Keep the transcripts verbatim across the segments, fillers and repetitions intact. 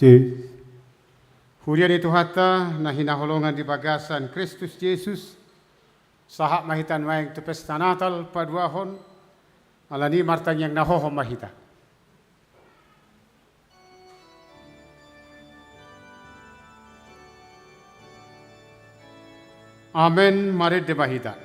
Te. Huria ni Tuhanta na hinaholongan di bagasan Kristus Jesus, sahat ma hita nuaeng tu pesta Natal paduahon, alani i martangiang na hohom ma hita. Amen, marende ma hita.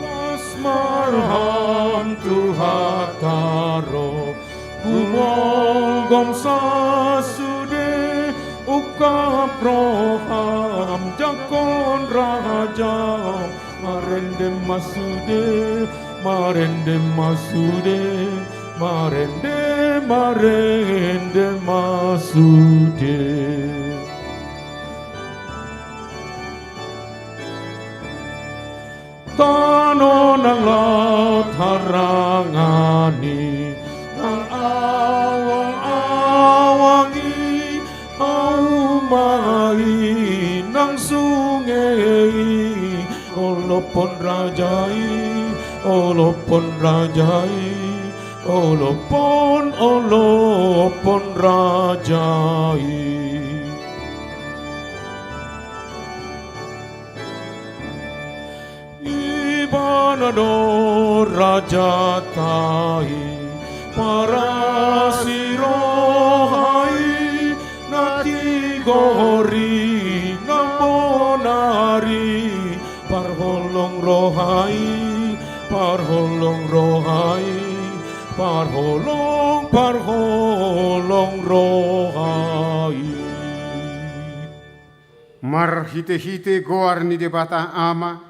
Las ma roham Tuhanta ro, humogom sasude, ungkap roham jangkon rajam, marende ma sude, marende ma sude, marende, marende ma sude. Tano nang laut harangan i, nang awang-awang i, hauma i nang sunge i, olophon raja i, olophon raja i, olophon, olophon raja i. Ibana do rajanta i, parasi roha i, na tigor i, na bonar i, parholong roha i, parholong roha i, parholong, parholong roha i. Marhite-hite goar ni Debata Ama,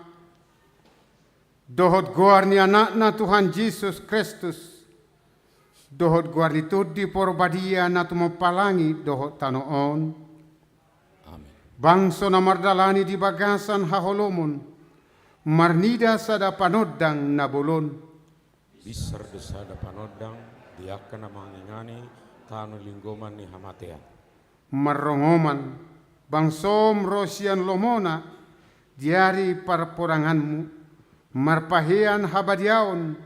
dohot goar ni Anakna Tuhan Jesus Kristus, dohot goar ni Tondi Porbadia na tumompa langit dohot tano on. Amen. Bangso na mardalani di bagasan haholomon, marnida sada panondang na bolon. Binsar do sada panondang di angka na mangingani tano linggoman ni hamatean. Marrongoman, bangsom ro sian lomona di ari parporanganmu, marpahean habadiaon,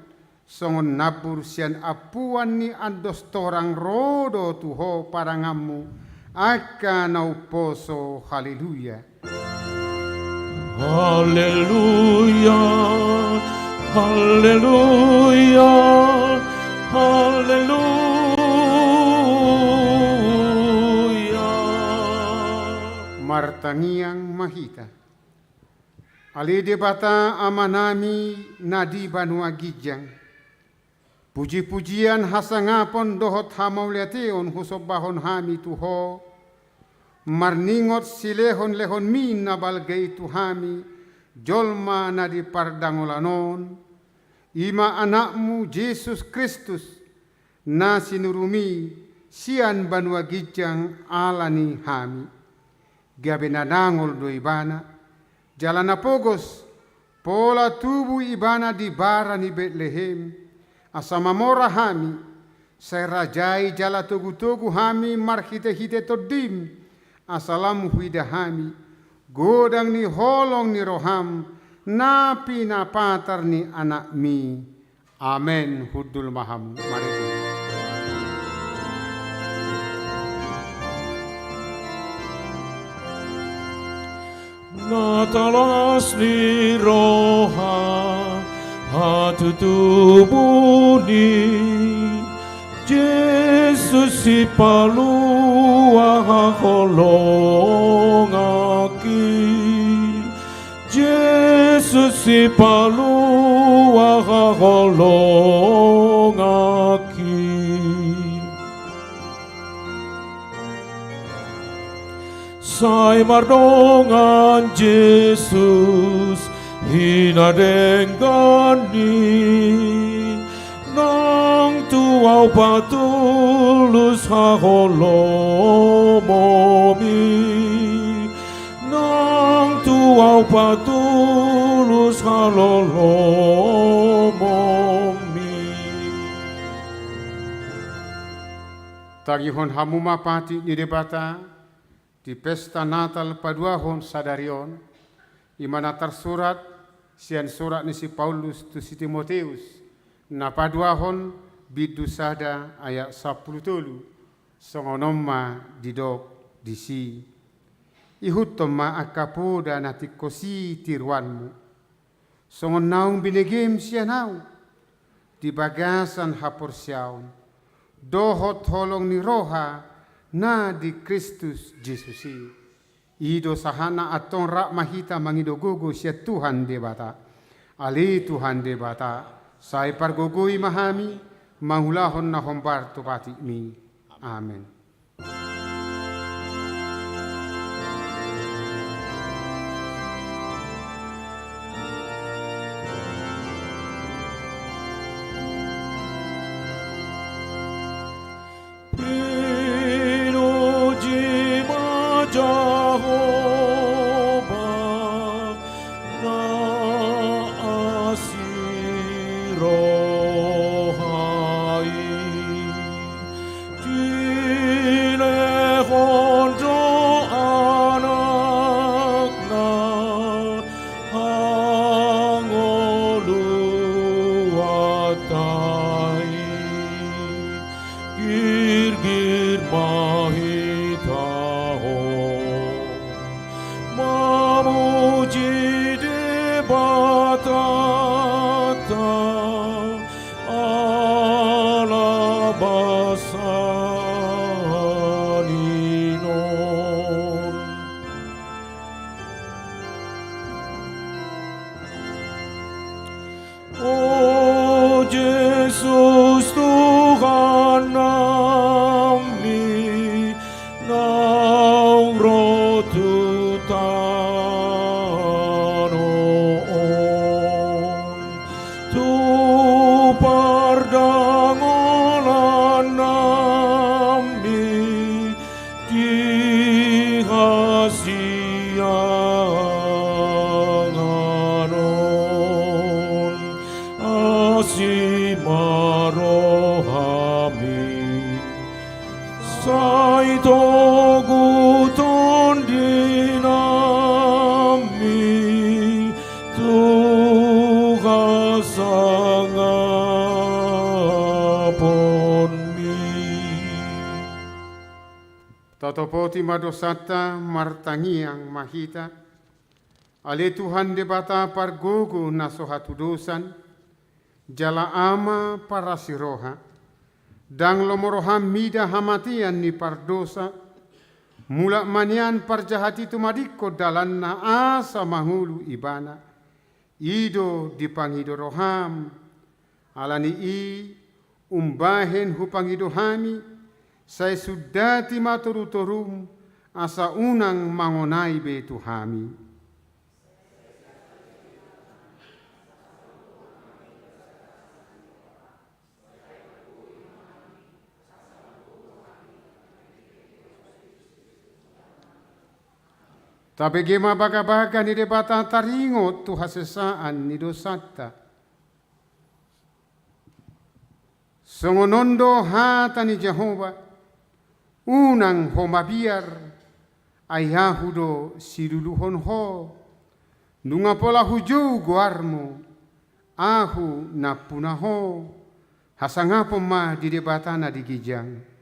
songon nambur sian ampuan ni andos torang ro do tu ho paranganmu, angka na umposo. Haleluya. Haleluya, haleluya, haleluya. Martangiang ma hita. Ale Debata Amanami na di banua ginjang, puji-pujian, hasangapon dohot hamauliateon husombahon hami tu Ho, marningot silehon-lehonMi na balga i tu hami, jolma na di pardangolan on, i ma AnakMu Jesus Kristus, na sinuruMi sian banua ginjang ala ni hami. Gabe na dangol do Ibana, jala na pogos, pola tubu Ibana di bara ni Betlehem, asa mamora hami, sai rajai jala togu-togu hami marhite-hite TondiM, asa lam huida hami godang ni holong ni rohaM na pinapatar ni AnakMi. Amen. Hundul ma hamu, marende. Na talas ni roha, hatutubu ni Jesus sipalua haholonganki. Jesus sipalua haholonganki. Sai mardongan Jesus hinadenggan i, nang tu ahu patulus haholomon i, nang tu ahu patulus haholomon i. Tangihon hamu ma patik ni Debata di pesta Natal paduahon sadari on, I ma na tarsurat sian surat ni si Paulus tu si Timoteus, na paduahon, bindu sada ayat sampulu tolu, songon on ma didok disi: Ihuthon ma angka poda na tingkos i tiruanmu, songon naung binegem sian ahu, di bagasan haporseaon dohot holong ni roha na di Kristus Jesus i. I do sahatna. Antong rap ma hita mangido gogo sian Tuhan Debata. Ale Tuhan Debata, sai pargogoi ma hami mangulahon na hombar tu patikmi. Amen. Pinuji ma Jahowa na asi roha i. Dilehon do Anakna hangoluanta i. Girgir ma hita on mamuji Debatanta ala basa ni on. O Jesus Tuhannami, naung ro tu tano on tu pardangolannami di hasiangan on, asi ma rohami, sai togu tondinami tu hasangaponmi. Tatopoti ma dosanta, martangiang ma hita. Ale Tuhan Debata pargogo na so hatudosan, jala Ama parasi roha, ndang lomo roham mida hamatean ni pardosa, mulak ma nian parjahat i tumadingkon dalanna asa mangolu ibana. I do dipangido roham. Ala ni i umbahen hupangido hami, sai sundati ma torutorum, asa unang mangonai be tu hami. Tabege ma bagabaga ni Debata taringot tu hasesaan ni dosanta. Songon on do hata ni Jahowa: Unang ho mabiar, ai Ahu do siluluhon ho. Nunga pola hujou goarmu, Ahu nampuna ho. Hasangapon ma di Debata na di ginjang.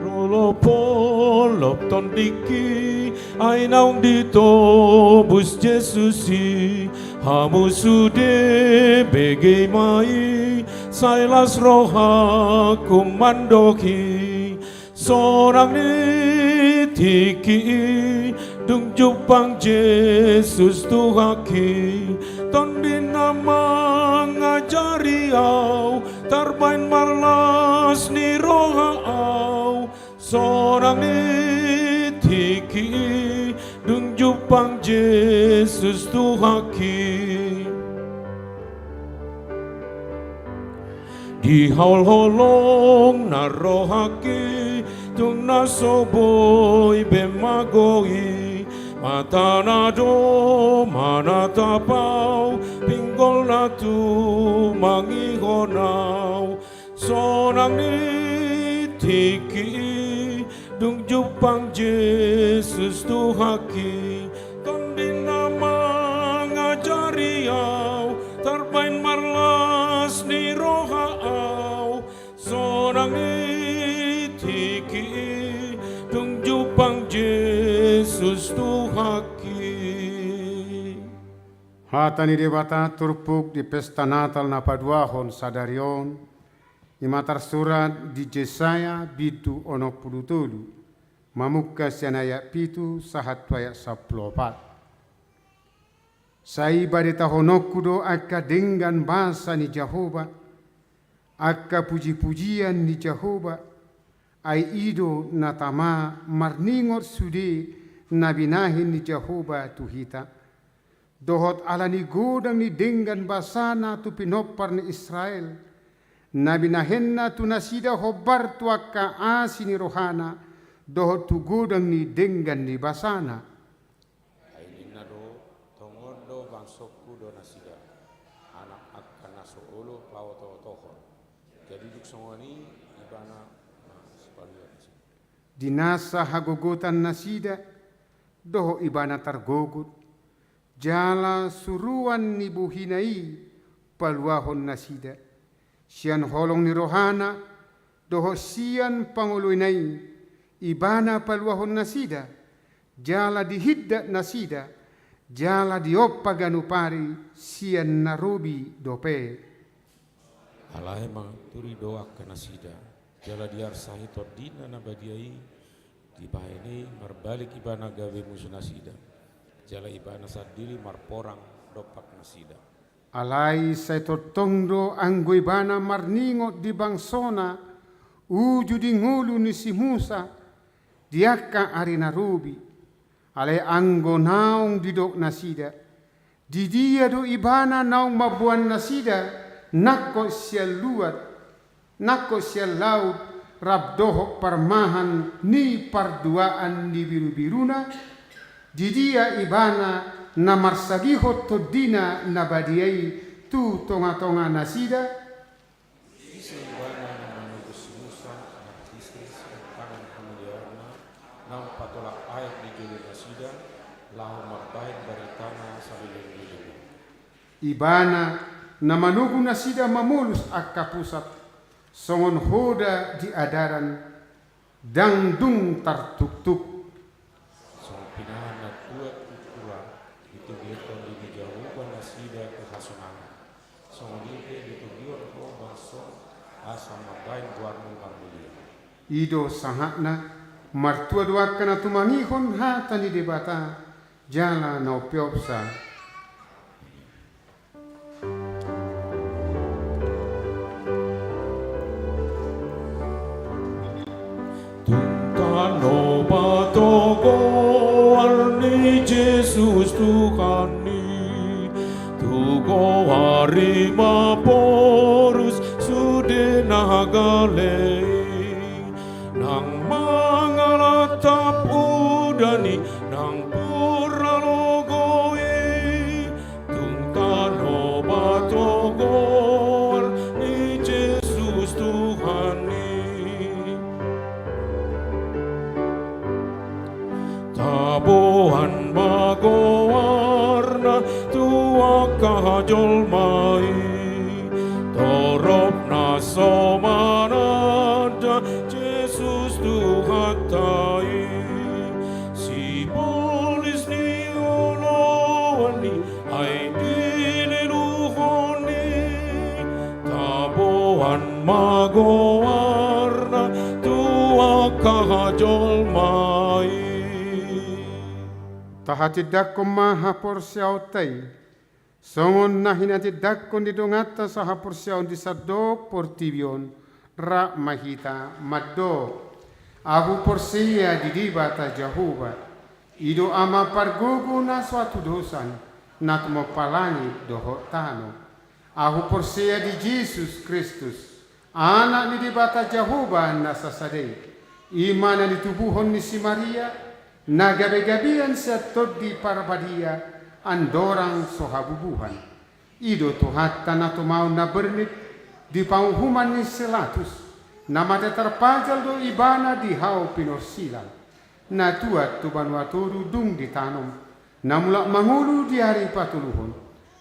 Marolopolop tondingki, ai naung ditobus Jesus i. Hamu sude bege ma i, sai las rohangku mandok i. Sonang ni tingki i, dung jumpang Jesus Tuhangki, Tondina mangajari au, tarbaen marlas ni roha au. Sonang ni tingki i, dung jumpang Jesus Tuhangki. Dihaolholongna rohangki, tung na so boi be mago i. Matana do manatap au, pinggolna tumangihon au. Sonang ni Tingki i dung jumpang Jesus Tuhanki, Tondim na mangajari au, tarbahen marlas ni roha au, sonang i tingki i dung jumpang Jesus Tuhanki. Hata ni Debata turpuk di pesta Natal na paduahon sadari on, i ma tarsurat di Jesaya bindu onom pulu tolu, mamungka sian ayat pitu sahat tu ayat sampulu opat. Sai badetahononku do angka denggan basa ni Jahowa, angka pujipujian ni Jahowa, ai i do na tama marningot sude na binahen ni Jahowa tu hita. Dohot ala ni godang ni denggan basana tu pinompar ni Israel, na binahenna tu nasida hombar tu angka asi ni rohana, dohot tu godang ni denggan ni basana. Ai ninna do, tongon do bangsongku do nasida, anak angka na so olo paotootohon. Jadi dung songon i ibana ma sipaluan nasida. Di nasa hagogotan nasida, dohot ibana targogot, jala suruan ni bohina i paluahon nasida. Sian holong ni rohana, dohot sian pangoloina i, ibana paluahon nasida, jala dihindat nasida, jala diompa ganup ari sian na robi dope. Alai manganturi do angka nasida, jala diarsahi tondina na badia i, dibahen i marbalik ibana gabe musu nasida, jala ibana sandiri marporang dompak nasida. Alai sai tongtong do anggo ibana marningot di bangsona, uju di ngolu ni si Musa, di angka ari na robi. Alai anggo naung didok nasida, didia do ibana naung mamboan nasida nangkok sian luat, nangkok sian laut, rap dohot parmahan ni parduaan ni birubiruna, didia ibana na marsadihon tondina na badia i tu tongatonga nasida? Ise ibana na manogu si Musa marhite sian tangan hamuliaonna, naung patolap aek di jolo nasida, laho mambahen baritana saleleng ni dunia? Ibana na manogu nasida mamolus angka pusat, songon hoda di adaran, ndang dung tartuktuk. Songon pinahan na tuat tu tua, ditogihon Tondi ni Jahowa nasida tu hasonangan. Songon i pe ditogihon ho bangso, asa mambahen goarmu marmulia. I do sahatna, martua do angka na tumangihon hata ni Debata, jala na umpeopsa. Tung tano ma do goar ni Jesus Tuhan i, tu goar i ma borus sude na gale i, nang mangalap tap udan i, nang purna logo i, tung tano ma do goar ni Jesus Tuhan i. Taboan ma goarna tu angka jolma i, torop na so mananda Jesus Tuhanta i. Sibolis ni oloan i, ai dilehon i, taboan ma goarna tu angka jolma i. Tahatindangkon ma haporseaonta i, songon na hinatindangkon ni donganta sahaporseaon di sandok portibi on, rap ma hita mandok. Ahu porsea di Debata Jahowa, i do Ama pargogo na so hatudosan, na tumompa langit dohot tano. Ahu porsea di Jesus Kristus, Anak ni Debata Jahowa na sasada i, i ma na nitubuhon ni si Maria, na gabegabean sian Tondi Parbadia, andorang so habubuhan. I do Tuhanta na tumaon na bernit di panguhuman ni si Latus, Na mate tarpajal do ibana di hau pinorsilang. Na tuat tu banua toru dung ditanom. Na mulak mangolu di ari patoluhon.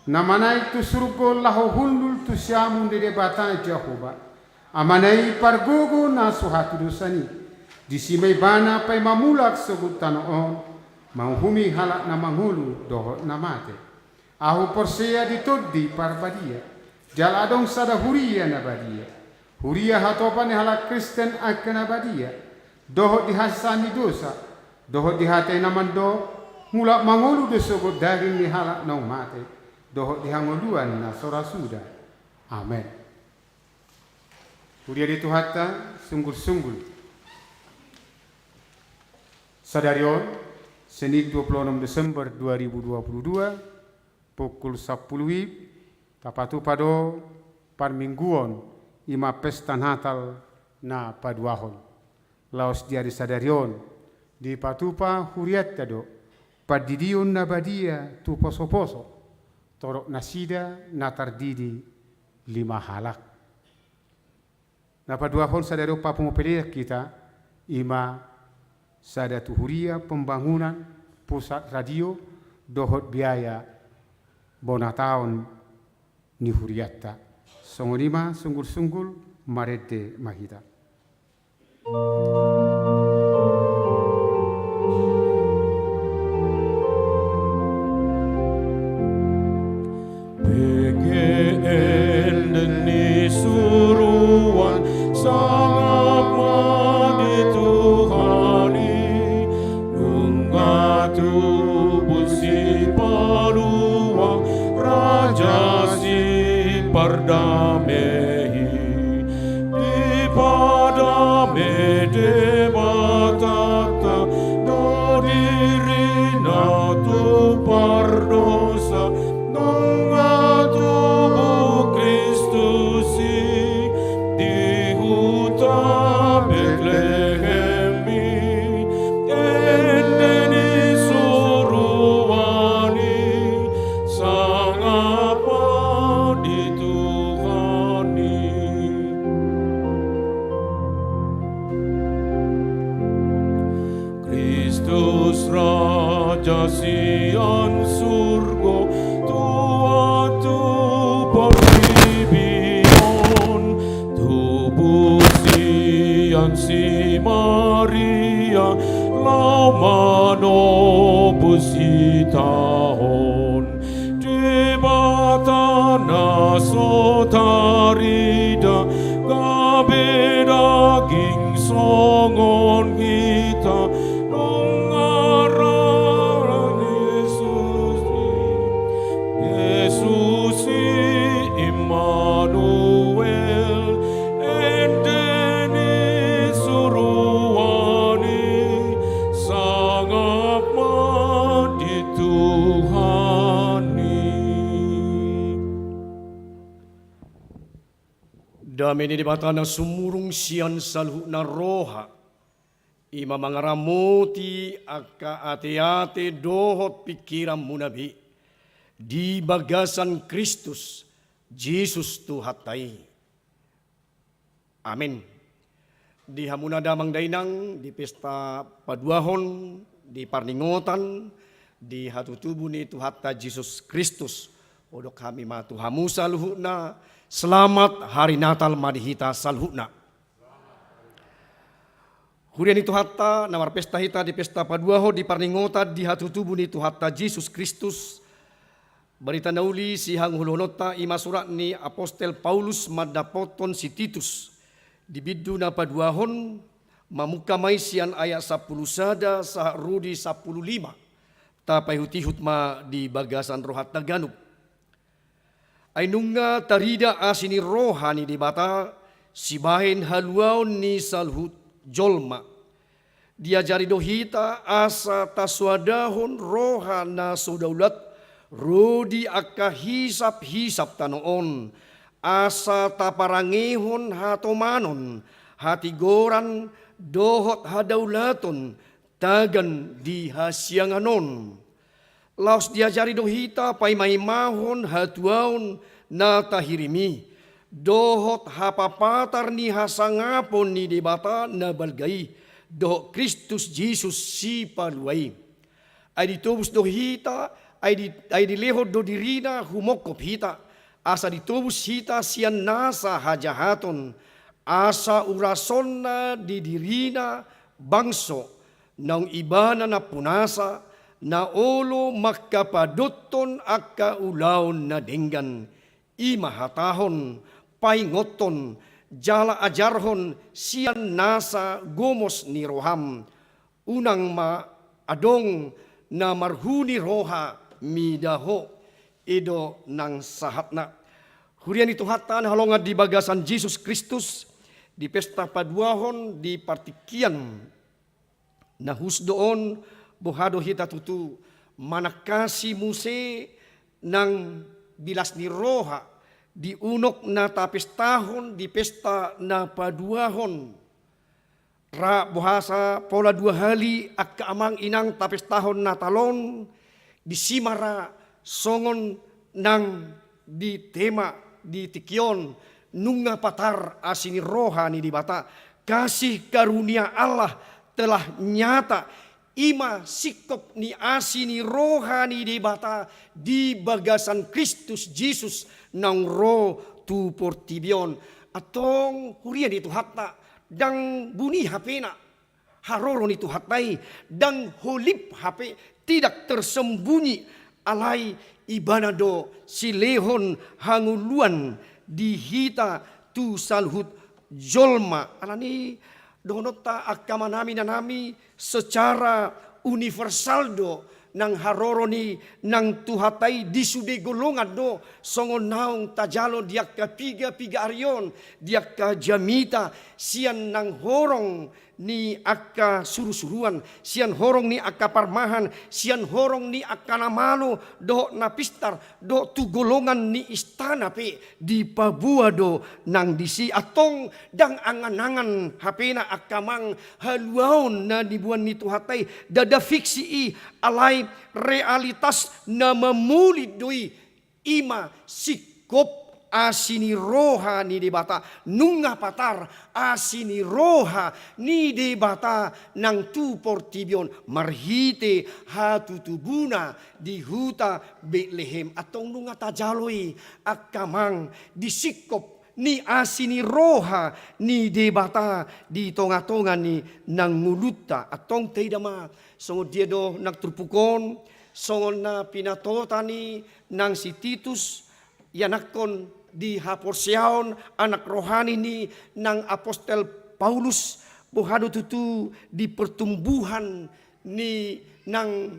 Na manaek tu surgo laho hundul tu siamun ni Debata Jahowa. Amana i pargogo na so hatudosan i. Disi ma ibana paima mulak sogot tano on. Manguhumi halak na mangolu dohot na mate. Ahu porsea di Tondi Parbadia, jala adong sada huria na badia. Huria hatopan ni halak Kristen angka na badia, dohot di hasesaan ni dosa, dohot di hata i na mandok, mulak mangolu do sogot daging ni halak naung mate, dohot di hangoluan na so ra suda. Amen. Huria ni Tuhanta, sunggul-sunggul. Sadari on, Senin dua puluh enam Desember dua ribu dua puluh dua, pukul sampulu wib, tapatupa do parmingguon, i ma pesta Natal na paduahon. Laos di ari sadari on, dipatupa hurianta do pandidion na badia tu poso-poso, torop nasida na tardidi lima halak. Na paduahon sadari on papungu pelean hita, i ma sada tu huria pembangunan pusat radio dohot biaya bona taon ni hurianta. Songon i ma sunggul-sunggul marende ma hita. Bege ende ni suruan, sangap ma di Tuhan i, nunga tubu Sipaluah, Raja Sipardame i. Dipadame Debatanta do dirina tu pardosa, nunga tubu Kristus i di huta Betlehem i. Ende ni suruan i, sangap ma di Tuhan i. Kristus Raja sian surgo tuat tu portibi on, tubu sian si Maria laho manobus hita on. Debata na so tarida gabe daging songon hita, nunga ra Jesus i. Jesus i Immanuel, ende ni suruan i, sangap ma di Tuhan i. Dame ni Debata na sumurung sian saluhutna roha, i ma mangaramoti angka ateate dohot pingkiranmuna be di bagasan Kristus Jesus Tuhanta i. Amen. Di hamuna damang dainang, di pesta paduahon, di parningotan, di hatutubu ni Tuhanta Jesus Kristus, hudok hami ma tu hamu saluhutna, selamat hari Natal ma di hita saluhutna. Huria ni Tuhanta, na marpesta hita di pesta paduahon, di parningotan, di hatutubu ni Tuhanta Jesus Kristus, Barita na uli sihaholonta, i ma surat ni apostel Paulus mandapothon si Titus. Di bindu na paduahon, mamungka ma i sian ayat sampulu sada sahat ro di sampulu lima. Tapaihutihut ma di bagasan rohanta ganup. Ai nunga tarida asi ni roha ni Debata sibahen haluaon ni saluhut jolma. Diajari do hita asa tasoadahon roha na so daulat ro di angka hisaphisap tano on, asa taparangehon hatomanon, hatigoran, dohot hadaulaton tagan di hasiangan on. Laos diajari do hita paimaimahon hatuaon na tahirim i, dohot hapapatar ni hasangapon ni Debata na balga i, dohot Kristus Jesus Sipalua i. Ai ditobus do hita, ai di-, ai dilehon do dirina humongkop hita, asa ditobus hita sian nasa hajahaton, asa urasonna di dirina bangso, naung ibana nampunasa, na olo mangkapadothon angka ulaon na denggan, i ma hatahon, paingothon, jala ajarhon sian nasa gomos ni roham, unang ma adong na marhuni roha mida ho. I do nang sahatna. Huria ni Tuhanta na hinaholongan di bagasan Jesus Kristus, di pesta paduahon di partingkian na hushus do on, boha do hita tutu manangkasi muse nang bilas ni roha di unok na tapestahon di pesta na paduahon. Ra bohasa pola dua hali angka amang inang tapestahon Natal on, disi ma ra songon nang di tema di tingki on, nunga patar asi ni roha ni Debata, kasih karunia Allah telah nyata, i ma singkop ni asi ni roha ni Debata di bagasan Kristus Jesus naung ro tu portibi on. Antong huria ni Tuhanta, ndang buni hapena haroro ni Tuhanta i, ndang holip hape, tidak tersembunyi, alai ibana do silehon hangoluan di hita tu saluhut jolma. Alani dohononta angka amanami inanami, secara universal do nang haroro ni nang Tuhanta i di sude golongan do, songon naung tajalo di angka piga-piga ari on, di angka jamita, sian nang horong ni angka surusuruan, sian horong ni angka parmahan, sian horong ni angka na malo dohot na pistar, dohot tu golongan ni istana pe dipaboa do nang disi. Antong ndang angan-angan hapena angka amang haluaon na niboan ni Tuhanta i, ndada fiksi i, alai realitas na mamolin do i, i ma singkop asi ni roha ni Debata, nunga patar asi ni roha ni Debata nang tu portibi on marhite hatutubuna di huta Betlehem. Antong nunga tajalo i angka amang di singkop ni asi ni roha ni Debata di tonga-tonga ni nang ngolunta. Antong taida ma songon dia do nang turpuk on, songon na pinatupa ni nang si Titus, ianakhon di haporseaon anak rohani ni nang apostel Paulus, boha do tutu di pertumbuhan ni nang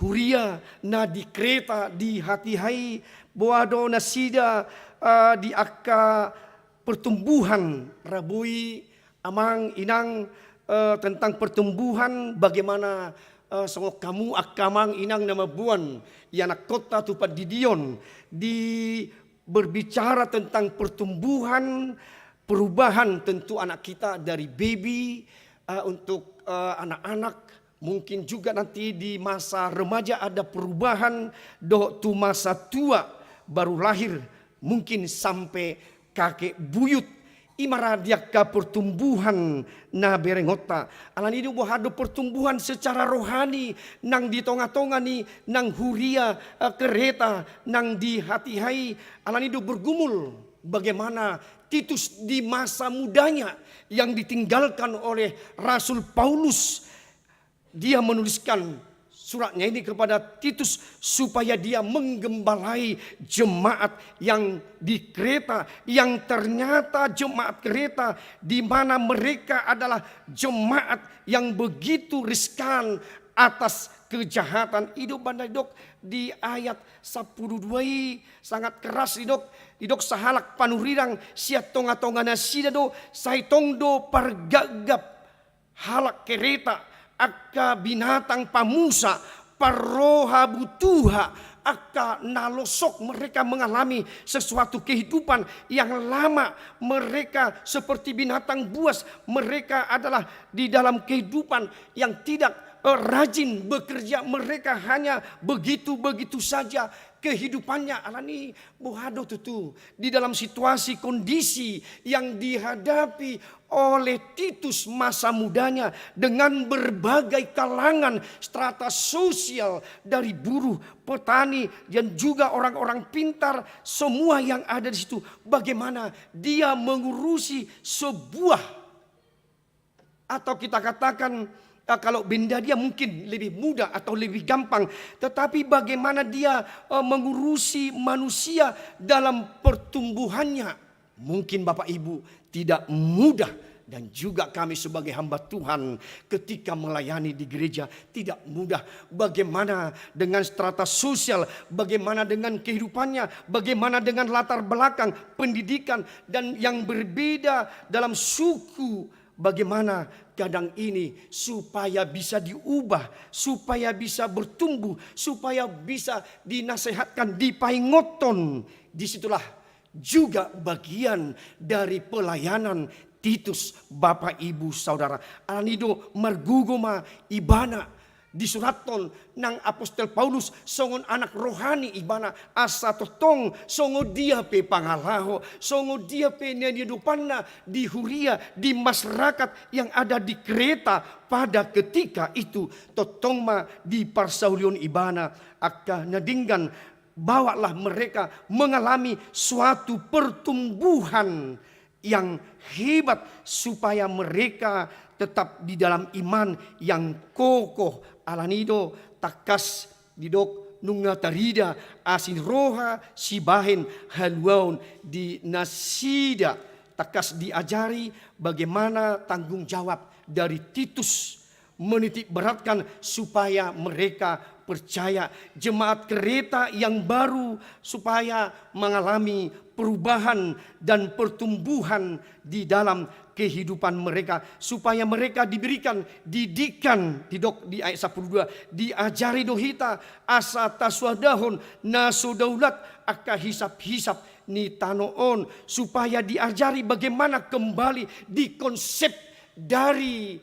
huria na di Kreta di hatiha i, boha do nasida, eh, di angka pertumbuhan. Ra boi amang inang, eh, tentang pertumbuhan, bagaimana, eh, songon hamu angka amang inang na mamboan ianakhonta tu pandidion, di berbicara tentang pertumbuhan, perubahan tentu anak kita dari baby, eh, untuk, eh, anak-anak, mungkin juga nanti di masa remaja ada perubahan, dohot tu masa tua, baru lahir, mungkin sampai kakek buyut. I ma ra di angka pertumbuhan na berengonta. Alani do boha do pertumbuhan secara rohani nang di tonga-tonga ni nang huria, eh, Kreta nang di hatiha i. Alani do bergumul bagaimana Titus di masa mudanya yang ditinggalkan oleh Rasul Paulus. Dia menuliskan suratnya ini kepada Titus supaya dia menggembalai jemaat yang di Kreta, yang ternyata jemaat Kreta di mana mereka adalah jemaat yang begitu riskan atas kejahatan. I do umbahen didok di ayat sampulu dua i sangat keras didok, didok sahalak panurirang sian tonga-tonga nasida do, sai tong do pargapgap halak Kreta, angka binatang pamusa, parroha butuha, angka na losok, mereka mengalami sesuatu kehidupan yang lama, mereka seperti binatang buas, mereka adalah di dalam kehidupan yang tidak, eh, rajin bekerja, mereka hanya begitu-begitu saja. kehidupannya, alani boha do tutu di dalam situasi kondisi yang dihadapi oleh Titus masa mudanya dengan berbagai kalangan strata sosial dari buruh, petani, dan juga orang-orang pintar, semua yang ada di situ. Bagaimana dia mengurusi sebuah, atau kita katakan, eh, kalau benda dia mungkin lebih mudah atau lebih gampang, tetapi bagaimana dia, eh, mengurusi manusia dalam pertumbuhannya. Mungkin Bapak Ibu tidak mudah, dan juga kami sebagai hamba Tuhan ketika melayani di gereja tidak mudah. Bagaimana dengan strata sosial, bagaimana dengan kehidupannya, bagaimana dengan latar belakang pendidikan, dan yang berbeda dalam suku, bagaimana kadang ini supaya bisa diubah, supaya bisa bertumbuh, supaya bisa dinasehatkan, dipaingothon. Disitulah juga bagian dari pelayanan Titus, Bapak, Ibu, Saudara. Alani do margogo ma ibana, disurathon nang apostel Paulus songon anak rohani ibana, asa tongtong songon dia pe pangalaho, songon dia pe na niadopanna di huria, di masyarakat yang ada di Kreta pada ketika itu, tongtong ma diparsaulion ibana angka na denggan, bawalah mereka mengalami suatu pertumbuhan yang hebat supaya mereka tetap di dalam iman yang kokoh. Alani do tangkas didok nunga tarida asi ni roha sibahen haluaon di nasida. Tangkas diajari bagaimana tanggung jawab dari Titus menitik beratkan supaya mereka percaya. Jemaat Kreta yang baru supaya mengalami perubahan dan pertumbuhan di dalam kehidupan mereka, supaya mereka diberikan didikan, didok di ayat sapuluh dua, diajari do hita asa tasuadahon na so daulat angka hisap-hisap ni tano on, supaya diajari bagaimana kembali di konsep dari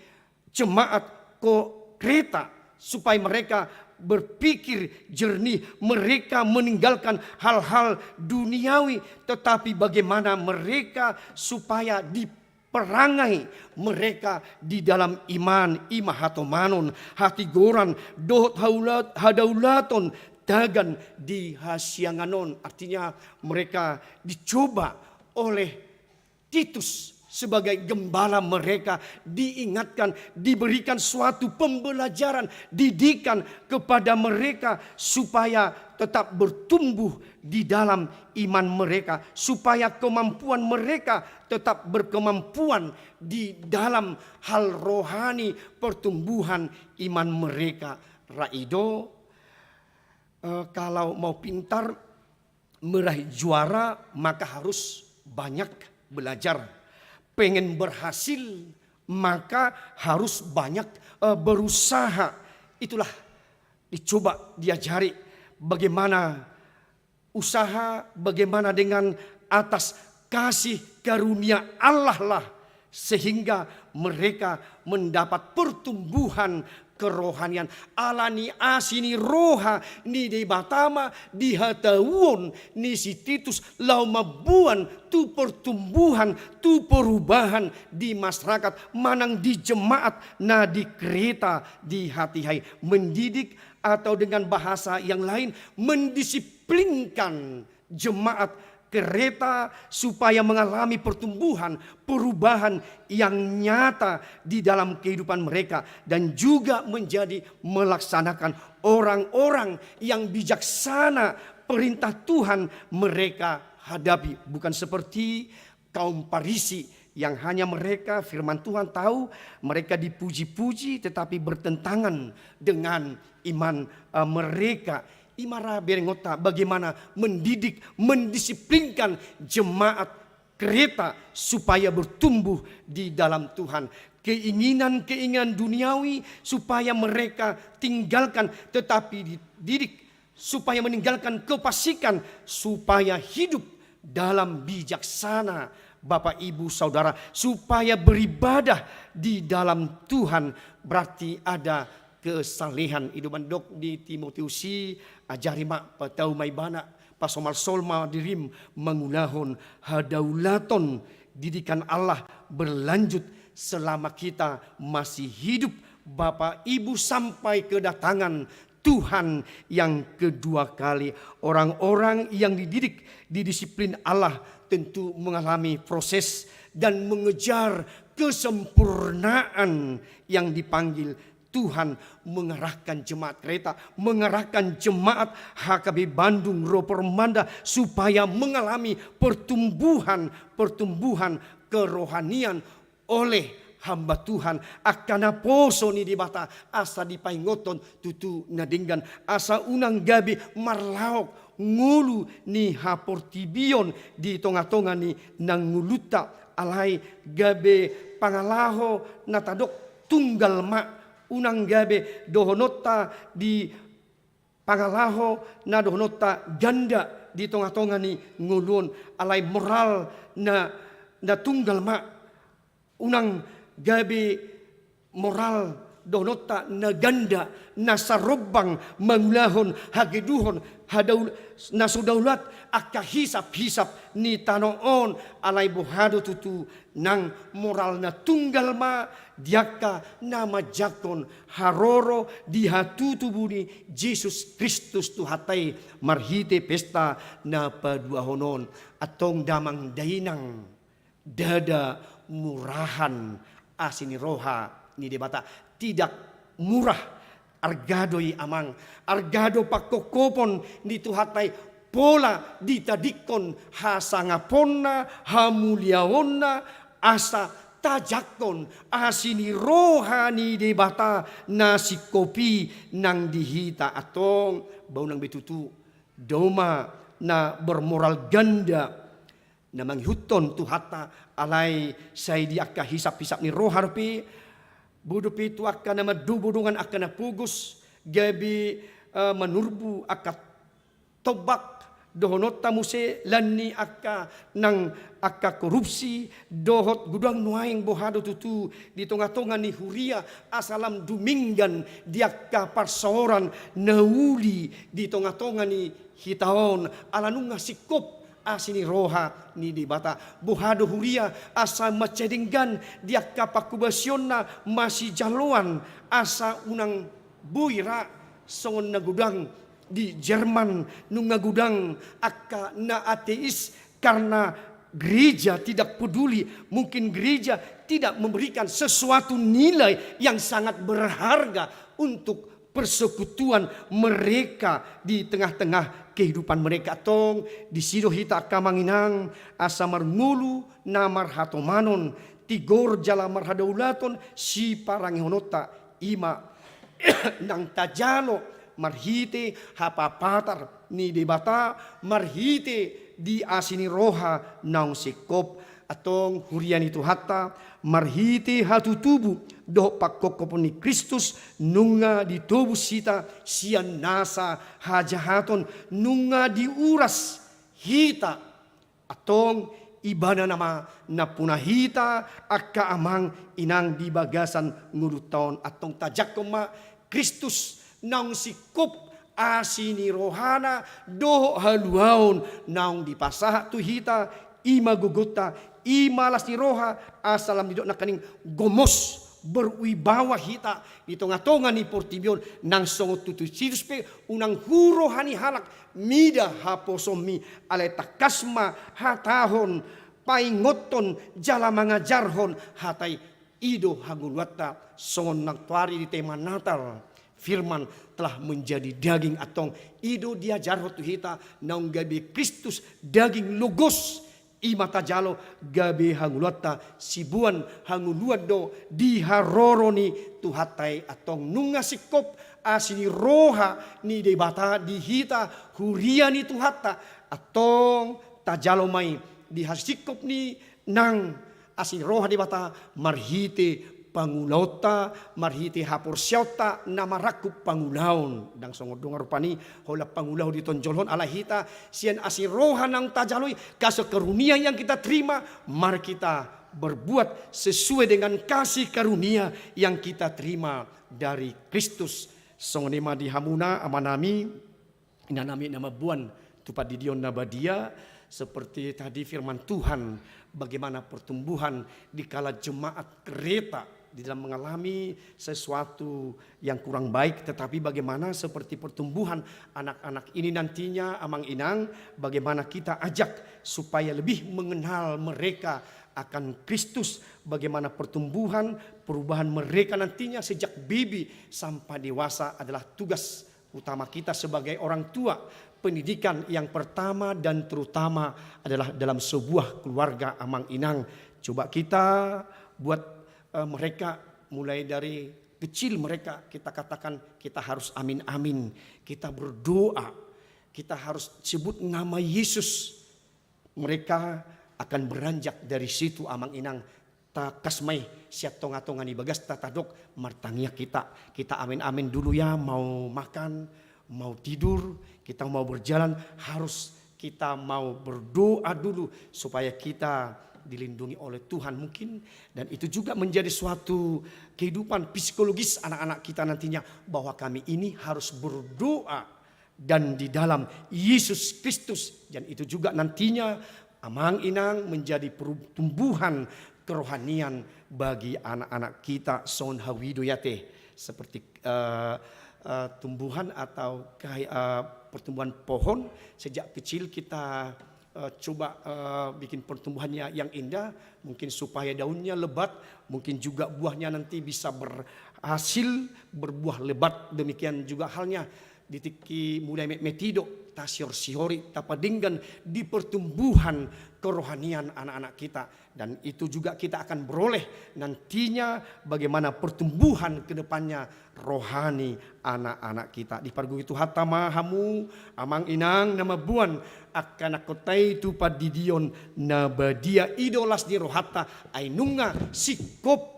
jemaat ko-, Kreta, supaya mereka berpikir jernih, mereka meninggalkan hal-hal duniawi, tetapi bagaimana mereka supaya diperangai mereka di dalam iman, i ma hatomanon, hatigoran, dohot haulat-, hadaulaton, tagan di hasiangan on. Artinya mereka dicoba oleh Titus sebagai gembala mereka, diingatkan, diberikan suatu pembelajaran, didikan kepada mereka supaya tetap bertumbuh di dalam iman mereka, supaya kemampuan mereka tetap berkemampuan di dalam hal rohani, pertumbuhan iman mereka. Ra i do, eh, kalau mau pintar, meraih juara, maka harus banyak belajar. Pengen berhasil, maka harus banyak, eh, berusaha. Itulah dicoba, diajari bagaimana usaha, bagaimana dengan atas kasih karunia Allah lah, sehingga mereka mendapat pertumbuhan kerohanian. Alani asi ni roha ni Debata ma di hatahuon ni si Titus laho mamboan tu pertumbuhan, tu perubahan di masyarakat manang di jemaat na di Kreta di hatiha i. Mendidik atau dengan bahasa yang lain, mendisiplinkan jemaat Kreta supaya mengalami pertumbuhan, perubahan yang nyata di dalam kehidupan mereka, dan juga menjadi melaksanakan orang-orang yang bijaksana perintah Tuhan mereka hadapi. Bukan seperti kaum Parisi yang hanya mereka firman Tuhan tahu, mereka dipuji-puji, tetapi bertentangan dengan iman, eh, mereka. I ma ra berengonta bagaimana mendidik, mendisiplinkan jemaat Kreta supaya bertumbuh di dalam Tuhan. Keinginan-keinginan duniawi supaya mereka tinggalkan, tetapi dididik supaya meninggalkan kefasikan, supaya hidup dalam bijaksana, Bapak, Ibu, Saudara, supaya beribadah di dalam Tuhan. Berarti ada kesalehan. I do mandok di Timoteus i, ajari ma, patau ma ibana, pasomalsol ma dirim mangulahon hadaulaton. Didikan Allah berlanjut selama kita masih hidup, Bapak Ibu, sampai kedatangan Tuhan yang kedua kali. Orang-orang yang dididik, didisiplin Allah tentu mengalami proses dan mengejar kesempurnaan yang dipanggil Tuhan, mengarahkan jemaat Kreta, mengarahkan jemaat H K B Bandung Roper Manda supaya mengalami pertumbuhan, pertumbuhan kerohanian oleh hamba Tuhan, angka naposo ni Debata, asa dipaingothon tutu na denggan, asa unang gabe marlaok ngolu ni haportibion di tonga-tonga ni nang ngolunta, alai gabe pangalaho na tadok tunggal ma, unang gabe dohononta di pangalaho na dohononta ganda di tonga-tonga ni ngolu on, alai moral na, na tunggal ma, unang gabe moral dohononta na ganda, na sarombang mangulahon hageduhon, hadaul-, na so daulat angka hisap-hisap ni tano on, alai boha do tutu nang moral na tunggal ma di angka na manjangkon haroro di hatutubu ni Jesus Kristus Tuhanta i marhite pesta na paduahon on. Antong damang dainang, ndada murahan asi ni roha ni Debata, tidak murah. Arga do i, amang, arga do pangkophopon ni Tuhanta i, pola ditadingkon hasangaponna, hamuliaonna, asa tajangkon asi ni roha ni Debata na singkop i nang di hita. Antong, ba unang be tutu dao ma na bermoral ganda na mangihuthon Tuhanta, alai sai di angka hisap-hisap ni roha dope, boi dope tu angka na mandobo dongan angka na pogos, gabe, eh, manurbu angka tombak, dohononta muse lan ni angka nang angka korupsi, dohot godang nuaeng boha do tutu di tonga-tonga ni huria, asa lam dumenggan di angka parsaoran na uli di tonga-tonga ni hita on, ala nunga singkop asi ni roha ni Debata. Boha do huria asa mansai denggan di angka pangkobasionna masijaloan, asa unang boi ra songon na godang di Jerman, nunga godang angka na ateis karena gereja tidak peduli, mungkin gereja tidak memberikan sesuatu nilai yang sangat berharga untuk persekutuan mereka di tengah-tengah kehidupan mereka. Antong, disi do hita angka amang inang, asa marngolu na marhatomanon, tigor jala marhadaulaton siparangehononta, i ma nang tajalo marhite hapapatar ni Debata, marhite di asi ni roha naung singkop. Antong, huria ni Tuhanta, marhite hatutubu dohot pangkophopon ni Kristus, nunga ditobus hita sian nasa hajahaton, nunga diuras hita. Antong, Ibana nama nampuna hita angka amang inang di bagasan ngolunta on. Antong, tajangkon ma Kristus naung singkop asi ni rohana dohot haluaon naung dipasahat tu hita, i ma gogonta, i ma las ni roha, asa lam didok nangkaning gomos, berwibawa hita di tonga-tonga ni portibi on, nang songon tutu situs pe unang huroha ni halak mida haposomi, alai tangkas ma hatahon, paingothon jala mangajarhon hata i. I do hangoluanta songon nantoari di tema Natal, firman telah menjadi daging. Antong, i do diajarhon tu hita naung gabe Kristus daging, logos, i ma tajalo gabe hangoluanta siboan hangoluan do di haroro ni Tuhanta i. Antong, nunga singkop asi ni roha ni Debata di hita huria ni Tuhanta, antong tajalo ma i di hasingkop ni nang asi ni roha ni Debata marhite pangulaonta, marhite haporseaonta na marangkup pangulaon. Ndang songon dongan rupani holan pangulaon ditonjolhon, alai hita sian asi ni roha naung tajalo i, kasih karunia yang kita terima, mari kita berbuat sesuai dengan kasih karunia yang kita terima dari Kristus. Songon i ma di hamuna amanami, inanami na mamboan tu pandidion na badia, seperti tadi firman Tuhan, bagaimana pertumbuhan di kala jemaat Kreta di dalam mengalami sesuatu yang kurang baik, tetapi bagaimana seperti pertumbuhan anak-anak ini nantinya, amang inang, bagaimana kita ajak supaya lebih mengenal mereka akan Kristus, bagaimana pertumbuhan, perubahan mereka nantinya sejak bibi sampai dewasa adalah tugas utama kita sebagai orang tua. Pendidikan yang pertama dan terutama adalah dalam sebuah keluarga, amang inang. Coba kita buat, eh, mereka mulai dari kecil, mereka kita katakan kita harus amin-amin, kita berdoa, kita harus sebut nama Yesus. Mereka akan beranjak dari situ, amang inang. Tangkas ma i sian tonga-tonga ni bagasta tadok, martangiang hita. Kita amin-amin dulu ya, mau makan, mau tidur, kita mau berjalan, harus kita mau berdoa dulu supaya kita dilindungi oleh Tuhan mungkin. Dan itu juga menjadi suatu kehidupan psikologis anak-anak kita nantinya, bahwa kami ini harus berdoa dan di dalam Yesus Kristus. Dan itu juga nantinya, amang inang, menjadi pertumbuhan kerohanian bagi anak-anak kita. Songon hau i do i ate, seperti, eh, eh, tumbuhan atau kai-, eh, pertumbuhan pohon, sejak kecil kita, eh, coba, eh, bikin pertumbuhannya yang indah, mungkin supaya daunnya lebat, mungkin juga buahnya nanti bisa berhasil, berbuah lebat. Demikian juga halnya di tingki mulai metmetidok, tasior-siori, tapadenggan di pertumbuhan kerohanian anak-anak kita. Dan itu juga kita akan beroleh nantinya bagaimana pertumbuhan ke depannya rohani anak-anak kita. Dipargogoi Tuhanta ma hamu, amang inang, na mamboan angka anakhonta i tu pandidion na badia. I do las ni rohanta, ai nunga singkop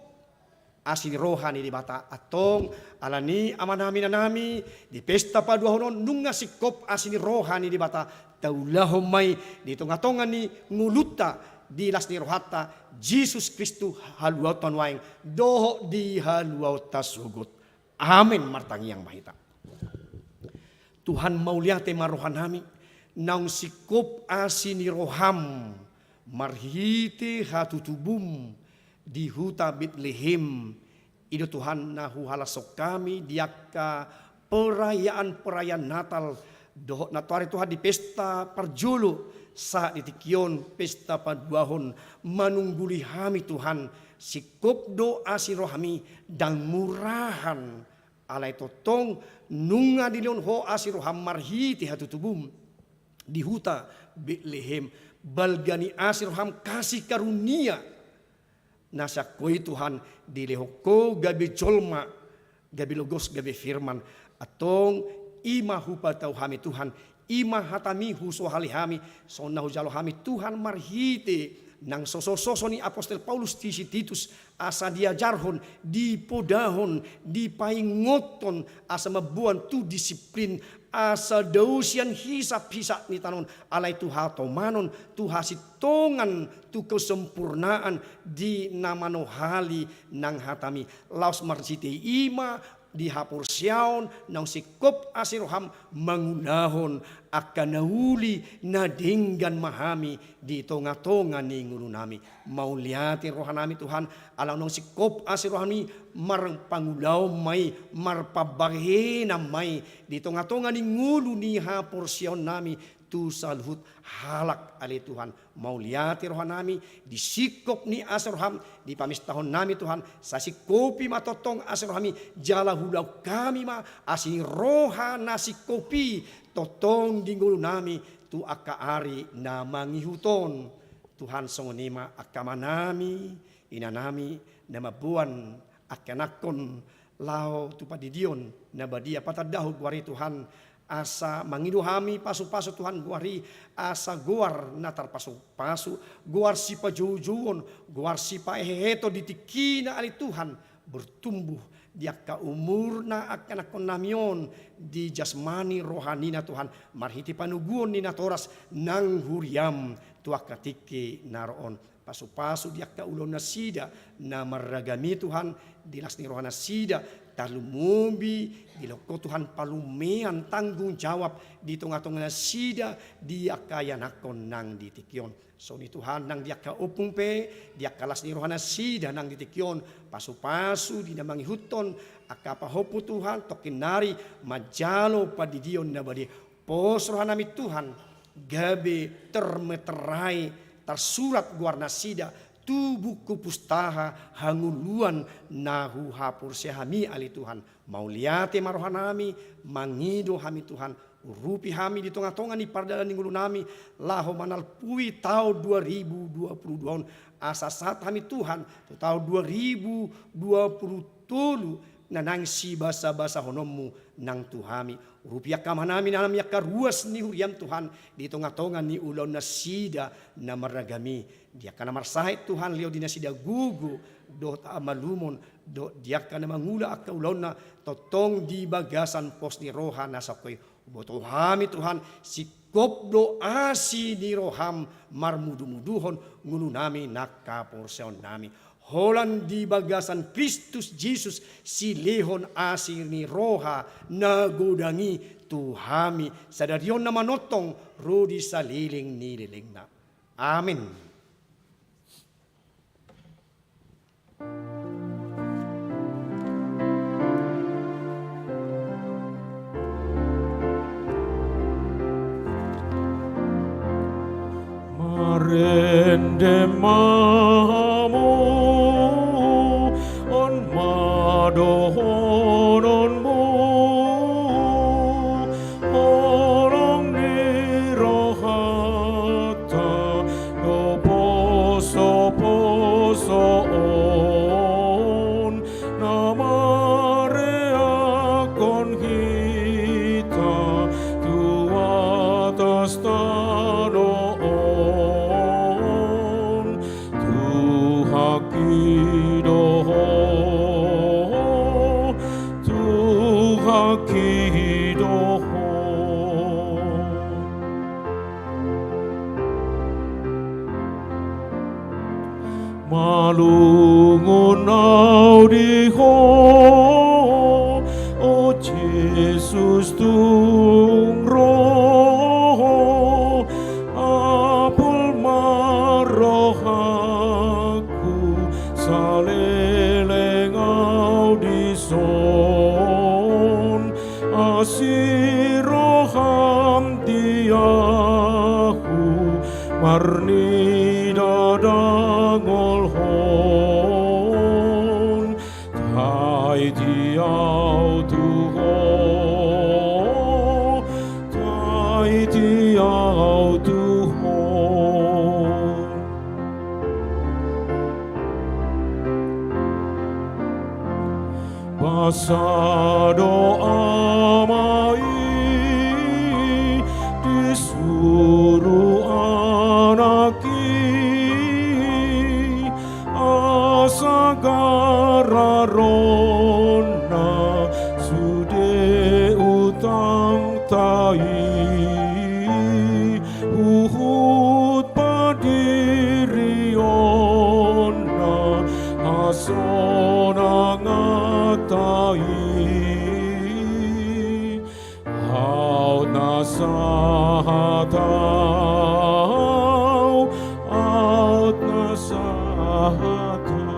asi ni roha ni Debata. Antong, alani i amanami, inanami, di pesta paduahon on nunga singkop asi ni roha ni Debata, taulahon ma i di tonga-tonga ni ngolunta, di las ni rohanta, Jesus Kristus haluaonta nuaeng dohot di haluaonta sogot. Amen. Martangiang ma hita. Tuhan, mauliate ma rohanami, naung singkop asi ni roham marhite hatutubum di huta Betlehem. I do Tuhan na huhalashon hami di angka perayaan-perayaan Natal, dohot nantoari Tuhan di pesta parjolo, sahat di tingki on pesta paduahon, manungguli hami Tuhan, singkop do asi rohami, ndang murahan. Alai tongtong nunga dilehon Ho asi roham marhite hatutubum di huta Betlehem, balga ni asi roham kasih karunia na sian Ho i Tuhan, dilehon Ho gabe jolma, gabe logos, gabe firman. Antong, i ma hupatau hami Tuhan, i ma hatami husohali hami, songon na hujalo hami Tuhan marhite nang sosososo ni apostel Paulus tu si Titus, asa diajarhon, dipodahon, dipaingothon, asa mamboan tu disiplin, asa dao sian hisap-hisap ni tano on, alai tu hatomanon, tu hasintongan, tu kesempurnaan, di na manohali nang hatami. Laos marhite i ma di haporseaon naung singkop asi roham mangulahon angka na uli, na denggan ma hami di tonga-tonga ni ngolunami. Mauliate rohanami Tuhan, ala naung singkop asi rohami, marpangulaon ma i, marpambahenan ma i di tonga-tonga ni ngolu ni haporseaonnami tu saluhut halak, ale Tuhan. Mauliate rohanami di singkop ni asi roham di pamestahonnami Tuhan, sai singkopi ma tongtong asi rohami, jala ulaon hami ma asi ni roha na singkop i tongtong di ngolunami tu angka ari na mangihut on. Tuhan, songon i ma angka amanami, inanami, na mamboan angka anakhon laho tu pandidion na badia, patandahon goar i Tuhan, asa mangido hami pasupasu Tuhan goar i, asa goar na tarpasupasu, goar sipajoujouon, goar sipaeheheton di tingkina, ale Tuhan, bertumbuh di angka umurna angka anakhonnami on di jasmani rohanina Tuhan, marhite panoguon ni natoras nang huriam tu angka tingki na ro on. Pasu-pasu di angka ulaonnasida na marragam i Tuhan, di las ni rohanasida, tarlumobi dilehon Ho Tuhan palumean tanggung jawab di tonga-tonganasida di angka ianakhon nang di tingki on. Songon i Tuhan nang di angka ompung pe, di angka las ni rohanasida nang di tingki on, pasu-pasu di na mangihuthon angka pahompu Tuhan, tongkin nari manjalo pandidion na badia. Pos rohanami Tuhan, gabe termeterai, tarsurat goarnasida tu buku pustaha hangoluan na huhaporseai hami ale Tuhan. Mauliate ma rohanami, mangido hami Tuhan, urupi hami di tonga-tonga ni pardalan ni ngolunami, laho manalpui taon dua ribu dua puluh dua on, asa sahat hami Tuhan tu taon dua ribu dua puluh tolu, na naeng sibasa-basahononmu nang tu hami. Urupi angka amanami, inanami, angka ruas ni huriam Tuhan, di tonga-tonga ni ulaonnasida na marragam i, di angka na marsahit Tuhan, lehon di nasida gogo dohot hamalumon, dohot di angka na mangula angka ulaonna tongtong di bagasan pos ni roha na sangkoi. Huboto hami Tuhan, singkop do asi ni roham marmudu-muduhon ngolunami nang haporseaonnami. Holan di bagasan Kristus Jesus silehon asi ni roha na godang i tu hami sadari on na manongtong ro di saleleng ni lelengna. Amen. Marende ma hamu, on ma dohononmu, holong ni rohanta do poso-poso on, na mareakhon hita tu atas tano on. Tuhan i do Ho, Tuhan i do Ho. Malungun au di Ho, o Jesus tung ro Ho, apul ma rohangku saleleng au dison. Asi roham di ahu marnida dangolhon. Taiti au tu Ho, taiti au tu Ho. Basa do Ama i disuru Anak i, asa garar on na sude utangta i, huhut padirionna hasonanganta i. Aut na sahat au, aut na sahat au.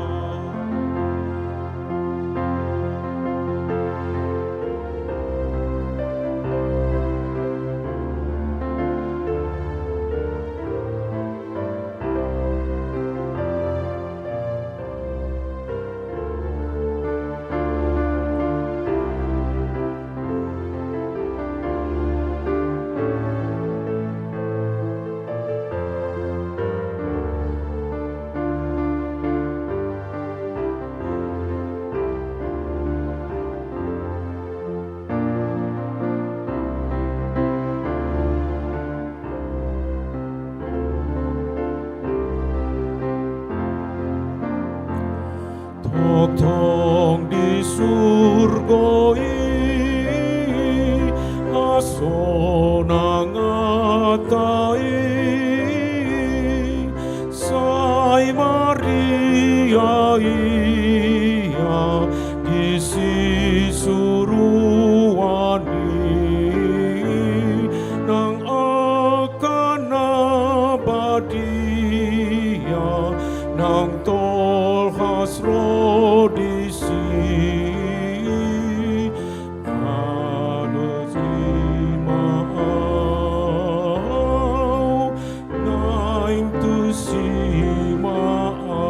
Tongtong di surgo i hasonanganta i, sai Ia nang tolhas ro disi, alusi ma au, naeng tusi ma au.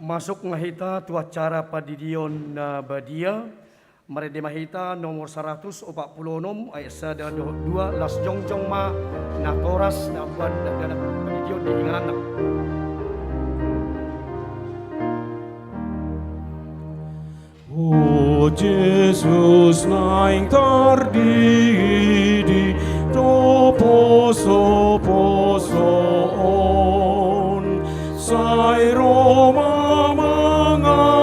Masuk ma hita tu acara pandidion na badia. Marende ma hita nomor saratus opat pulu onom, ayat sada dohot dua, las jongjong ma natoras na mamboan dakdanak pandidion di inganan. O Jesus, naeng tardidi do posoposo on, sai ro ma mangaligi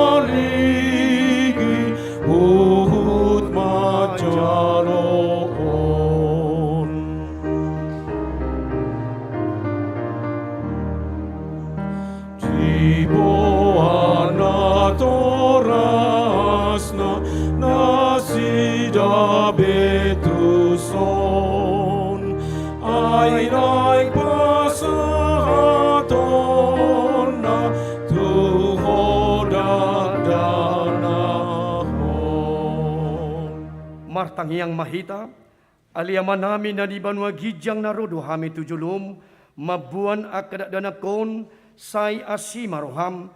huhut manjalo on. Diboan natorasna nasida be tuson, ai naeng pasahatonna tu Ho dakdanak on. Martangiang ma hita. Ale Amanami na di banua ginjang, na ro do hami tu jolom, mamboan angka dakdanak on, sai asi ma roham,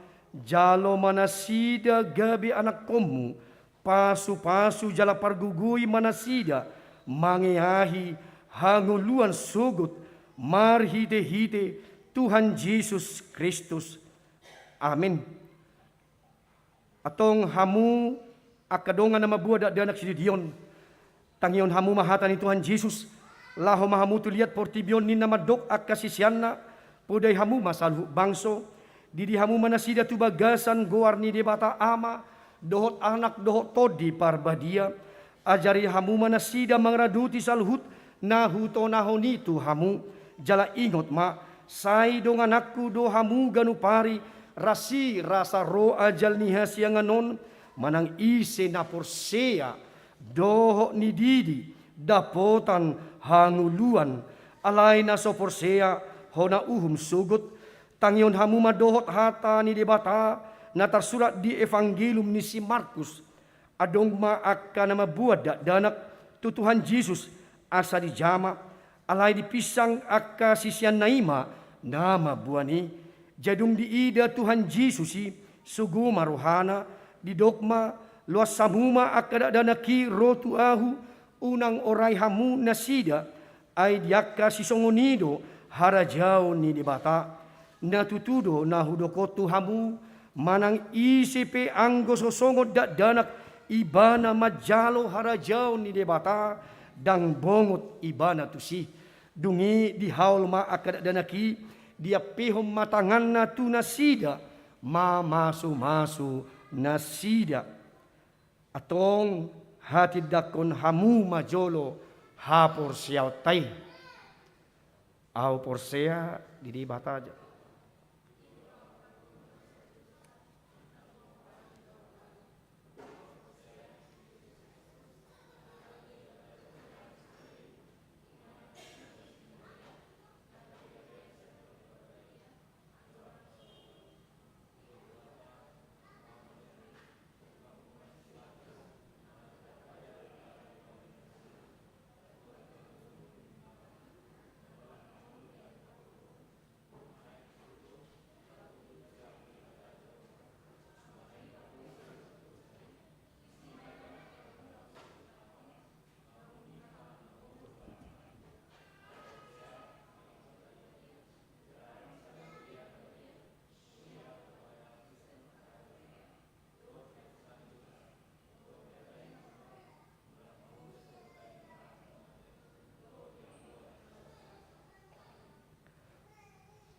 jalo ma nasida gabe anakkonmu, pasupasu jala pargogoi ma nasida, mangeahi hangoluan sogot, marhitehite Tuhan Jesus Kristus. Amin. Antong hamu angka dongan na mamboan dakdanak sididi on, tangihon hamu ma hata ni Tuhan Jesus, laho ma hamu tu liat portibi on, ninna mandok angka siseanna, podai hamu ma saluhut bangso, didi hamu ma nasida tu bagasan goar ni Debata Ama, dohot Anak, dohot Tondi Parbadia, ajari hamu ma nasida mangaradoti saluhut na hutonahon i tu hamu, jala ingot ma, sai dongananku do hamu ganup ari, ras i rasa ro ajal ni hasiangan on, manang ise na porsea dohot nididi dapotan hangoluan, alai na so porsea hona uhum sogot, tangihon hamu ma dohot hata ni Debata na tarsurat di Evangelium ni si Markus. Adong ma angka na mamboan dakdanak tu Tuhan Jesus asa dijama, alai dipinsang angka siseanna i ma na mamboan i. Jadi dung diida Tuhan Jesus i, sogo ma rohana, didok ma, loas hamu ma angka dakdanak i ro tu ahu, unang orai hamu nasida, ai di angka sisongon i do harajaon ni Debata. Na tutu do na hudok on tu hamu, manang ise pe anggo so songon dakdanak ibana manjalo harajaon ni Debata, ndang bongot ibana tusi. Dung i dihaol ma angka dakdanak i, diampehon ma tanganna tu nasida, mamasumasu nasida. Antong hatindangkon hamu ma jolo haporseaonta i. Ahu porsea di Debata ja.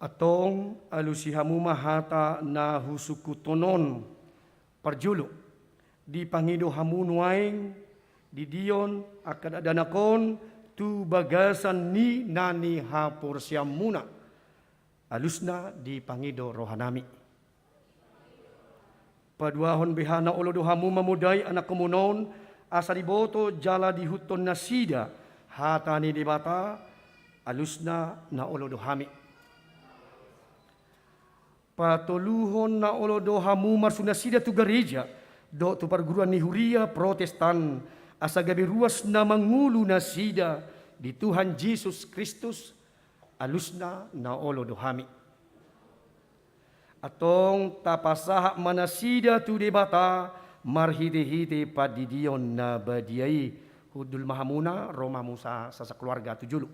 Antong alusi hamu ma hata na husungkunhon on. Parjolo, dipangido hamu nuaeng didion angka dakdanak on tu bagasan ni na nihaporseaonmuna. alusna dipangido rohanami. Paduahon beha na olo do hamu mamodai anakkonmuna on, asa diboto jala diihuthon nasida hata ni Debata, alusna na olo do hami. Patoluhon na olo do hamu marsu nasida tu gareja, dohot tu parguruan ni huria Protestan, asa gabe ruas na mangolu nasida di Tuhan Jesus Kristus, alusna na olo do hami. Antong tapasahat ma nasida tu Debata marhitehite pandidion na badia i. Hundul ma hamuna, ro ma hamu sa-, sasakeluarga tu jolo.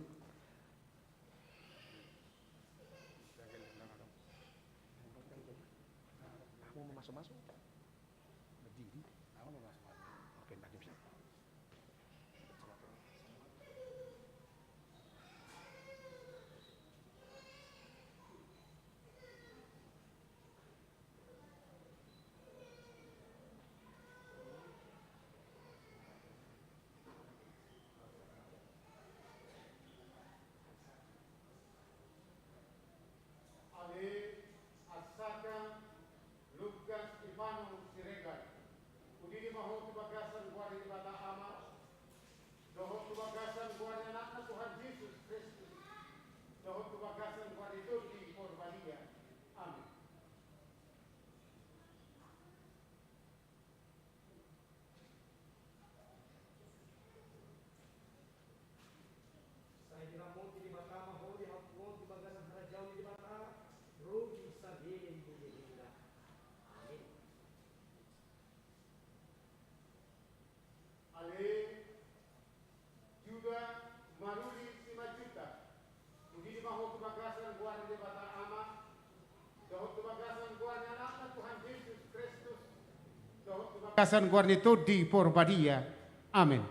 Ale Asaka Lukas Stefano Siregar, hudidi ma ho tu bagasan goar ni Debata Ama, dohot tu bagasan goar ni Anakna Tuhan Jesus Kristus, dohot tu bagasan goar ni Tondi Porbadia. Amin. Sai diramoti Debata ma ho di hangoluan tu bagasan harajaon ni Debata, ro di saleleng ni lelengna. Amin. Ale Juda Maruli Simanjuntak, hudidi ma ho tu bagasan goar ni Debata Ama, dohot tu bagasan goar ni Anakna Tuhan Jesus Kristus, dohot tu bagasan goar ni Tondi Porbadia. Amin.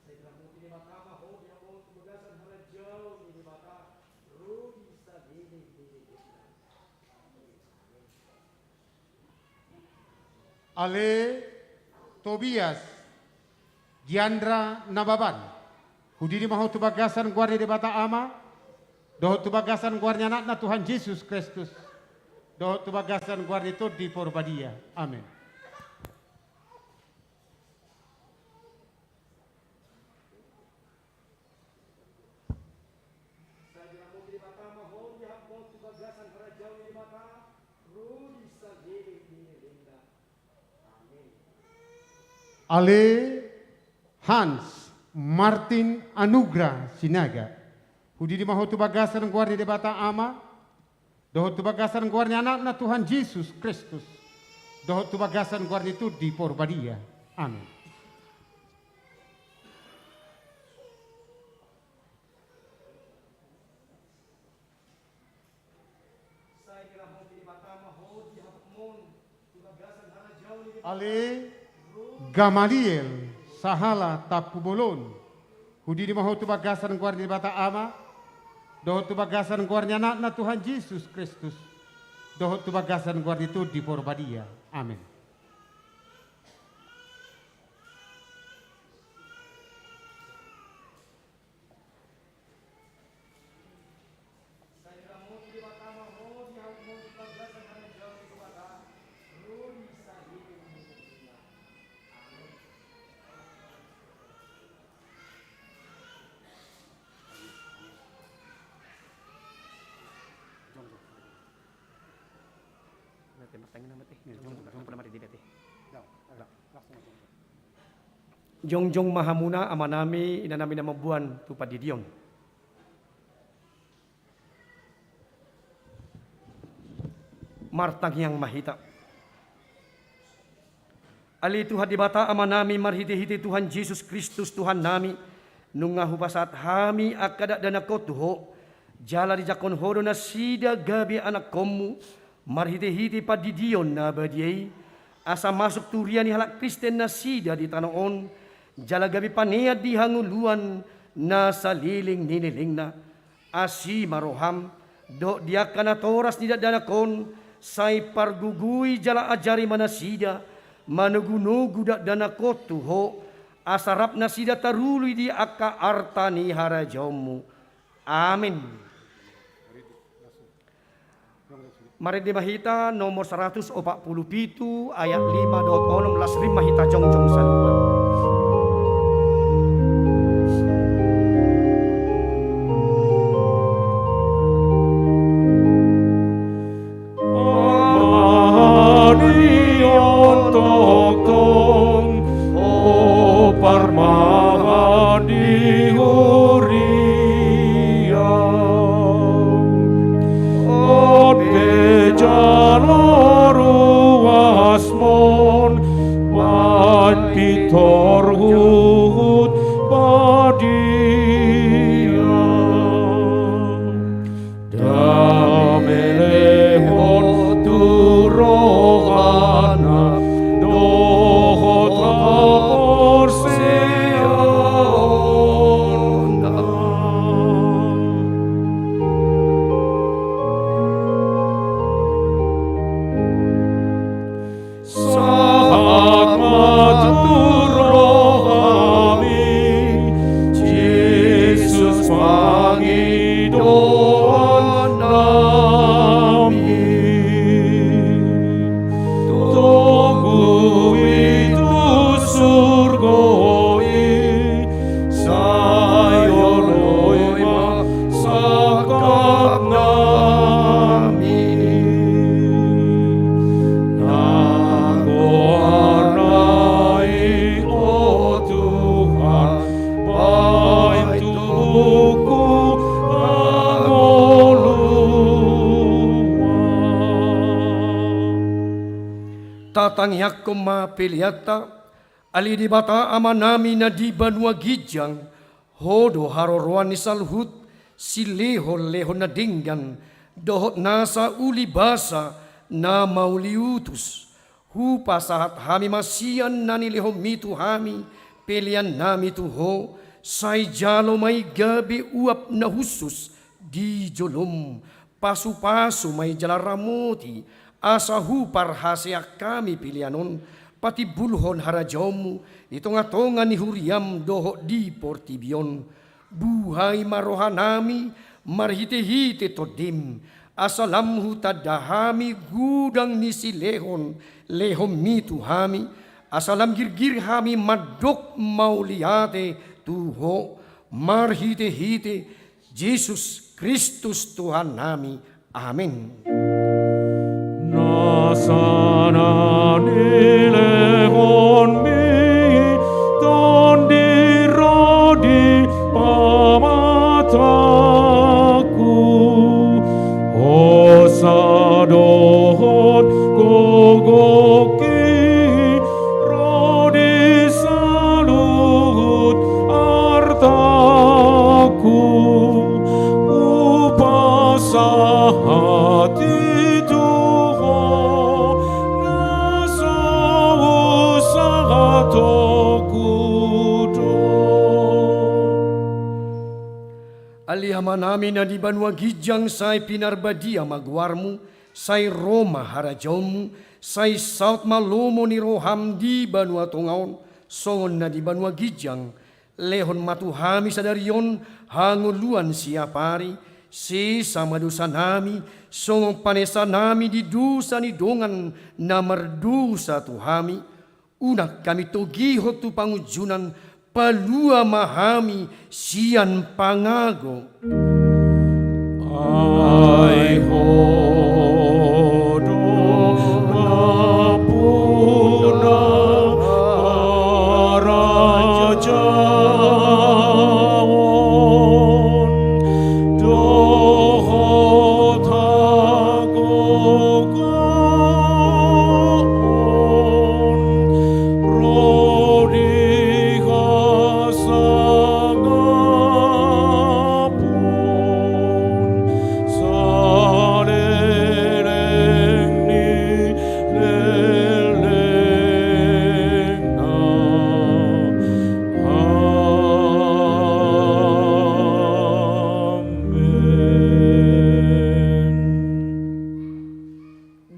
Sai diramoti Debata ma ho di hangoluan tu bagasan harajaon ni Debata, ro di saleleng ni lelengna. Ale Tobias Giandra Nababan, hudidi ma ho tu bagasan goar ni Debata Ama, dohot tu bagasan goar ni Anakna Tuhan Jesus Kristus, dohot tu bagasan goar ni Tondi Porbadia. Amin. Sai diramoti Debata ma ho di hangoluan tu bagasan harajaon ni Debata, ro di saleleng ni lelengna. Amin. Ale Hans Martin Anugrah Sinaga, hudidi ma ho tu bagasan goar ni Debata Ama, dohot tu bagasan goar ni Anakna Tuhan Jesus Kristus, dohot tu bagasan goar ni Tondi Porbadia. Amin. Ale Gamaliel Sahala Tampubolon, hudidi ma ho tu bagasan goar ni Debata Ama, dohot tu bagasan goar ni Anakna Tuhan Jesus Kristus, dohot tu bagasan goar ni Tondi Porbadia. Amin. Jongjong ma hamuna amanami, inanami na mamboan tu pandidion. Martangiang ma hita. Ale Tuhan Debata Amanami, marhitehite Tuhan Jesus Kristus Tuhannami, nunga hupasahat hami angka dakdanak on tu Ho, jala dijangkon Ho do nasida gabe anakkonmu, marhitehite pandidion na badia i, asa masuk tu huria ni halak Kristen nasida di tano on, jala gabe panean di hangoluan na saleleng ni lelengna. Asi ma roham, dohot di angka natoras ni dakdanak on, sai pargogoi jala ajari ma nasida, manogunogu dakdanak on tu Ho, asa rap nasida tarului di angka arta ni harajaonmu. Amen. Marende ma hita nomor saratus opat pulu pitu ayat lima dohot onom, las rim ma hita jongjong saluhutna. Parmahanion tongtong, o parmahan di huria. On pe jalo ruasmon, baen pintor huhut badia. Dame lehon tu rohana dohot haporseaonna. Sahat ma tu rohami, Jesus pangidoannami. Togu i tu surgo i, sai oloi ma sangkapnami. Na goarna i, o Tuhan, baen tu buku hangoluan. Tatangiangkon ma peleanta. Ale Debata Amanami na di banua ginjang, Ho do haroroan ni saluhut silehonlehon na denggan dohot nasa ulibasa na mauliutus. Hupasahat hami ma sian na nilehonmi tu hami peleannami tu Ho, sai jalo ma i gabe uap na hushus di jolom. Pasupasu ma i jala ramoti, asa huparhaseang hami pelean on patimbulhon harajaonmu di tongatonga ni huriam dohot di portibi on. Buhai ma rohanami marhitehite Tondim, asa lam hutanda hami godang ni silehonlehonmi tu hami, asa lam girgir hami mandok mauliate tu Ho, marhitehite Jesus Kristus Tuhannami. Amen. Nasa na nilehonmi Tondi ro di pamatangku, hosa dohot gogongki ro di saluhut artangku. Hupasahat i tu Ho na so husahatonku do. Ale Amanami na di banua ginjang, sai pinarbadia ma goarmu, sai ro ma harajaonmu, sai saut ma lomo ni roham di banua tonga on, songon na di banua ginjang. Lehon ma tu hami sadari on hangoluan siapari, sesa ma dosanami, songon panesanami di dosa ni dongan na mardosa tu hami. Unang hami togihon tu pangunjunan, palua ma hami sian pangago. Ai Ho do nampuna harajaon dohot hagogoon ro di hasangapon saleleng ni lelengna. Amen.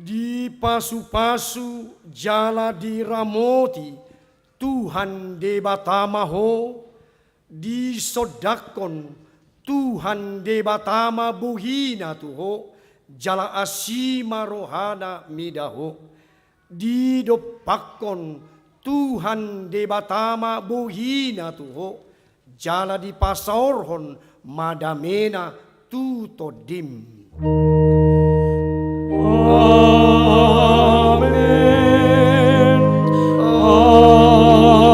Dipasupasu jala diramoti Tuhan. Tuhan Debata ma ho, disondangkon Tuhan Debata ma bohina tu ho, jala asi ma rohana mida ho. Didompakkon Tuhan Debata ma bohina tu ho, jala dipasaorhon ma damena tu tondim. Amen. Amen.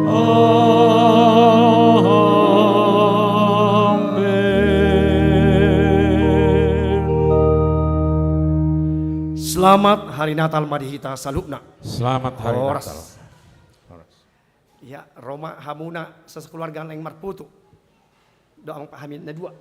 Amen. Selamat Hari Natal ma di hita saluhutna. Selamat Hari Natal. Horas. Ia, ro ma hamuna sakeluarga naeng marfoto. Dohot hami na dua.